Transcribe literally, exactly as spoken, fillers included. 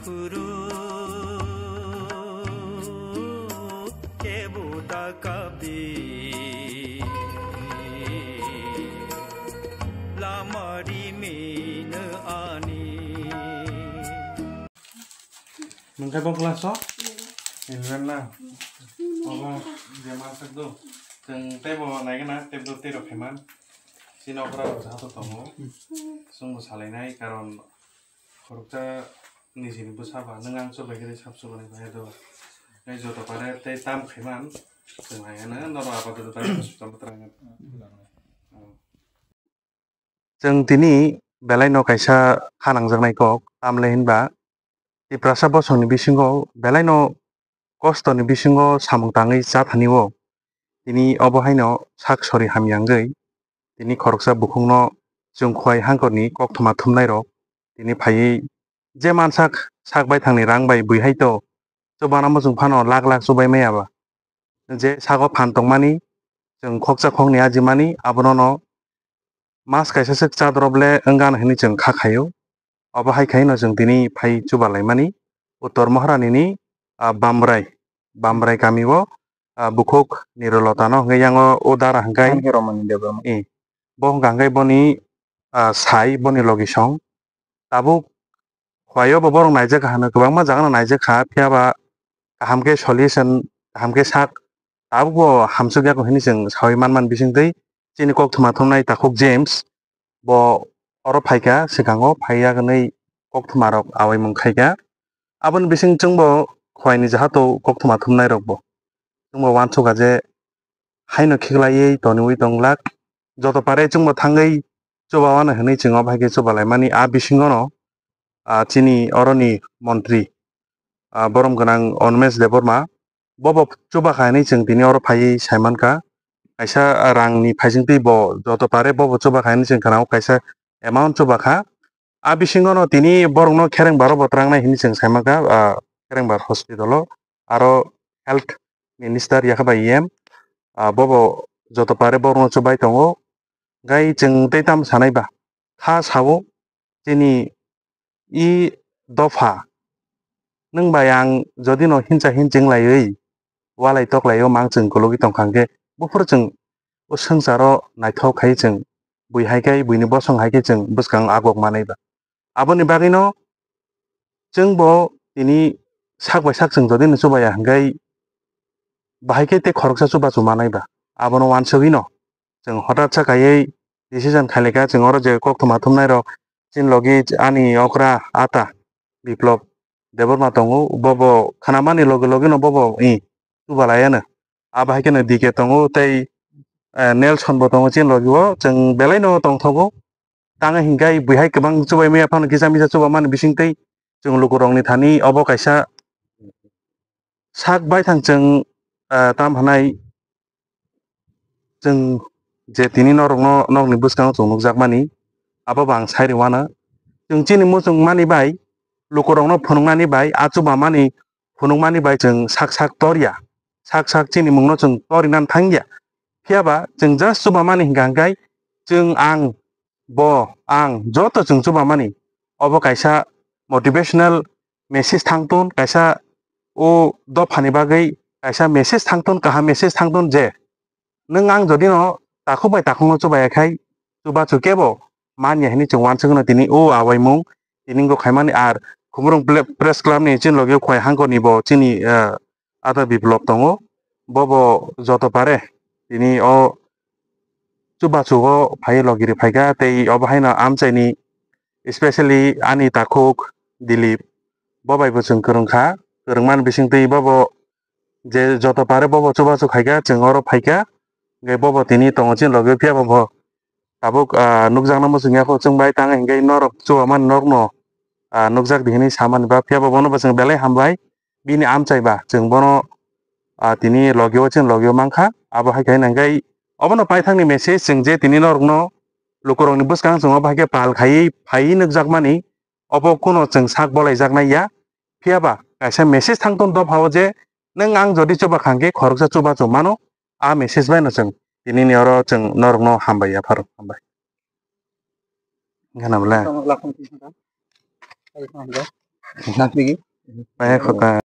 Puru kebu takabi lamari minu ani. Nungkai bo class o? Eleven na? Obo je masak do. Chwng teibo naigana, teibo tei rok khaiman. Chini okra rok jato tongo. Chwngbo salainai karon khoroksa nijini bwsa ba nwng ang chubaikhe sap chubanai bai do. Tei joto pare tei tam khaiman. Chwng hai hwnwi norok abadan bai hospital twrang. Chwng tini belaino kaisa kha nangjaknai kok, tamle hinba Tiprasa bosongni bisingo belaino kostoni bisingo samung tangwi cha thani o. Tini obo haino sak sori hamya wngwi tini khoroksa bukhukno chwng Khowai hangkorni koktwma thumnairok tini phaiwi je mansak sak baithangni rang bai bui hai to chubana muchung phano lak lak chubai maya ba. Je sago phan tongmani chwng khoksa khoknwi ajimani abono no mas kaisa swk cha drop le wngkha hinwi chwng kha khaio. Obo hai khaino chwng tini phai chuba laimani Uttor Maharani ni, ah, Bambrai, Bambrai kami o, ah, bukhuk Nirolota no hwnkhe yang o o dara hwnkhe Romani Debbarma. I, bo hwnkha hwnkhe boni, ah, sai boni logi song. Tabuk Khowai o bo borok naijak kha hwnwi kwbangma jaga no naijak kha, phiya ba kaham khe solution, kaham khe sak, tabuk bo hamsuk ya hinwi chwng saui man man bising twi chini koktwma thumnai takhuk James bo oro phaikha, swkango phaiya hwnwi koktwma rok awaimung khaikha. Aboni bising chwngbo Khowai ni jahato koktwma thumnai rok bo chwngbo uansukha je haino khiklaiwi toniwi tonglak. Joto pare chwngbo thangwi chuba wano hwnwi chwng obo hai khe chuba laimani. A bisingo no, ah, chini oroni montri, ah, borom gwnang Animesh Debbarma, bobo chuba kha hinwi chwng tini oro phaiwi sai mankha. Kaisa rangni phaisingtwi bo joto pare bobo chuba kha hinwi chwng khna-o, kaisa amount chuba kha. A bisingo no tini borokno khereng baro bo twrangnai hinwi chwng sai mankha, ah, khereng bar hospital o. Aro health minister yakha bai E M, ah, bobo joto pare borokno chubai tongo. Gai chwng tei tamo sanai ba? Kha sao chini i dopha, nwng bai ang jodi no hinsa hin chwng laiwi walai tok laio mang chwng kologwi tongkha hwnkhe buphuru chwng o swngcharo naithok khai chwng bui hai khe buini bosong hai khe chwng bwskang agok manai ba. Aboni bagwino chwngbo tini sak bai sak chwng jodi no chubaya hwnkhe bahai khe tei khoroksa chubachu manai ba. Abono uansugwino chwng hotat sa kaiwi decision khailai kha, chwng oro je koktwma thumnai rok chini logi ani okra ata Biplop Debbarma tongo, bobo khnamani logi logino bobo i chuba laiano. Abo hai kheno D K tongo tei, eh, Nelson bo tongo chini logi o, chwng belai no tongthogo. Tang hinkhe bui hai kwbang chubai maya phano kisa misa chuba mani bising tei chwng lukurokni thani obo kaisa sak baithang chwng, ah, tam hanai chwng je tini norokno nokni bwskango chwng nukjakmani, abo bo ang sai rwmano. Chwng chini muchungmani bai lukurokno phunuknani bai, a chubamani phunukmani bai chwng sak sak torya, sak sak chini mungno chwng torinani thangya. Phiya ba chwng just chubamani hinkha hinkhe chwng ang bo ang joto chwng chubamani obo kaisa motivational message thangton, kaisa o dophani bagwi kaisa message thangton, kaham message thangton je nwng ang jodi no takhuk bai takhuk no chubaya khai chubachu kebo manya hinwi chwng uansukno tini o awaimung tini wngkha khaimani. Ar Khumulwng ple-, Press Club ni chini logi o Khowai hangkor ni bo chini, eh, Ata Biplop tongo, bobo joto pare tini o chubachu o phai logi ri phaikha tei obo haino amchaini specially ani takhuk Dilip bo bai bo chwng kwrwngkha, kwrwngmani bisingtwi bobo je joto pare bobo chubachu khaikha chwng oro phaikha, hwnkhe bobo tini tongo chini logi o phiya bo bo tabuk, ah, nukjakno muchungya kho chwng bai tang hinkhe norok chubamani norokno, ah, nukjak di hinwi samani ba, phiya bo bono bo chwng belai hambai. Bini amchai ba chwng bono, ah, tini logi o chini logi o mankha. Abo hai khe hinkhe obono paithakni message chwng je tini norokno lukurokni bwskang chwng obo hai khe pal khaiwi phaiwi nukjakmani obo kuno chwng sak bolaijaknai ya. Phiya ba kaisa message thangton dophao je nwng ang jodi chuba kha hinkhe khoroksa chubachu mano. A message bai no chwng tini ni oro chwng norokno hambai yapharo hambai. Gana bwle. Tamo lakhung tisa ta. Ai hambai. Napigi. Mai khoka.